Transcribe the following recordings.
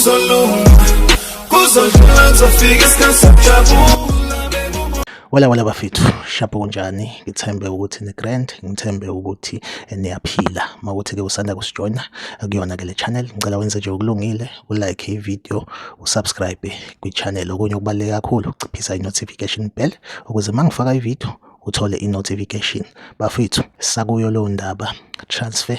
Kuzolunga, kuzodlula, kuzofika isikhathi sokujabula. Wala wala bafethu, shapo kunjani? Ngithembe ukuthi ni grand, ngithembe ukuthi niyaphila. Mawukuthi ke usanda kusijoyina kuyona ke le channel, ngicela wenze nje okulungile, ulike i-video, usubscribe kwi-channel. Okunye okubaluleke kakhulu, uciphisa i-notification bell ukuze mangifaka i-video uthole i-notification. Bafethu, sakuyo leyo ndaba transfer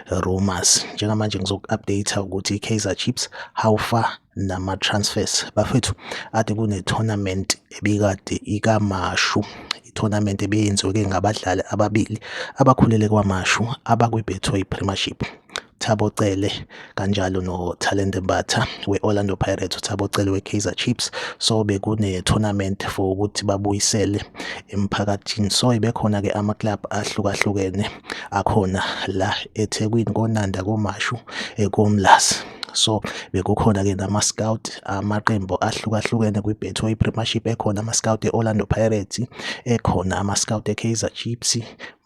rumors. Njengamanje ngizoku-update ukuthi i-Kaizer Chiefs how far nama-transfers. Bafethu, ade kune-tournament ebikade ikaMashu, i-tournament ebiyenziwe-ke ngabadlali ababili abakhulele kwaMashu abakwi-Betway Premiership, Thabo Cele kanjalo no-Thalente Mbatha we-Orlando Pirates, uThabo Cele we-Kaizer Chiefs. So bekune-tournament for ukuthi babuyisele emphakathini. So ibekhona-ke ama-club ahlukahlukene akhona la eThekwini, koNanda, koMashu, koMlazi. So bekukhona-ke nama-scout amaqembu ahlukahlukene kwi-Betway Premiership, ekhona ama-scout e-Orlando Pirates, ekhona ama-scout e-Kaizer Chiefs,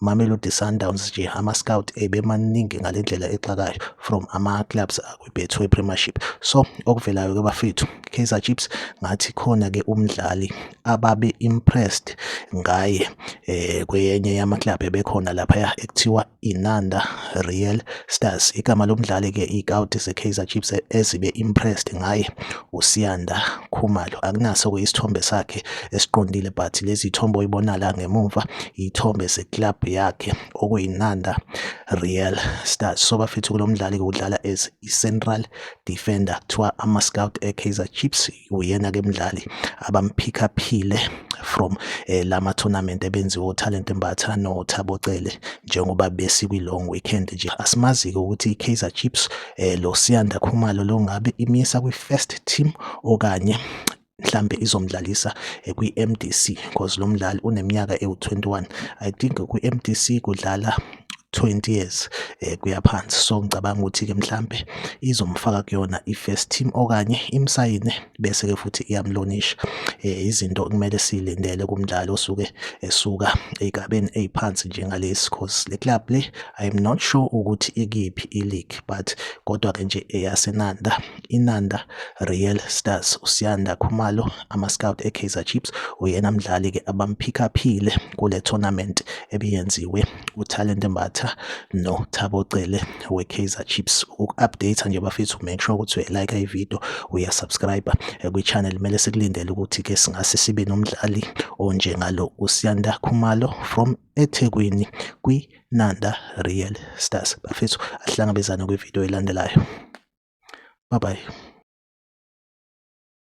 Mamelodi Sundowns. Nje ama-scout ebemaningi ngale ndlela exakayo from ama-clubs akwi-Betway Premiership. So okuvelayo-ke bafethu, Kaizer Chiefs ngathi khona-ke umdlali ababe impressed ngaye kwenye yama-club ebekhona laphaya ekuthiwa Inanda Real Stars. Igama lomdlali-ke i-scout ze-Kaizer Chiefs ezibe impressed ngaye uSiyanda Khumalo. Akunaso-ke isithombe sakhe esiqondile, but lezi thombe oyibona la ngemuva iy'thombe ze-club yakhe okuyinanda Real Stars. So bafethu, kulo mdlali-ke udlala as i-central defender. Kuthiwa ama-scout e-Kaizer Chiefs uyena-ke mdlali abampick-uphile from lama tournament ebenziwe uThalente Mbatha noThabo Cele njengoba besikwi-long weekend nje. Asimazi-ke ukuthi i-Kaizer Chiefs lo Siyanda Khumalo lo ngabe imisa kwi-first team okanye mhlambe izomdlalisa kwi-MDC, because lo mdlali uneminyaka ewu-21. I think kwi-MDC kudlala 20 years kuya phansi, so ngicabanga ukuthi-ke mhlambe izomfaka kuyona i-first team okanye imsayine bese-ke futhi iyamlonisha. Izinto okumele siyilindele kumdlali osuke esuka ey'gabeni ey'phansi njengalesi, cause le club le I am not sure ukuthi ikiphi i-league, but kodwa-ke nje eyaseNanda, Inanda Real Stars. uSiyanda Khumalo, ama-scout e-Kaizer Chiefs uyena mdlali-ke abampick-uphile kule tournament ebiyenziwe uThalente Mbatha noThabo Cele we-Kaizer Chiefs. Uku-update nje bafethu, make sure ukuthi uyayilike i-video, uyasubscribe kwi-channel. Kumele sikulindele ukuthi-ke singase sibe nomdlali onjengalo uSiyanda Khumalo from eThekwini kwi-Nanda Real Stars. Bafethu, ahlangabezane kwividiyo elandelayo. Bye bye.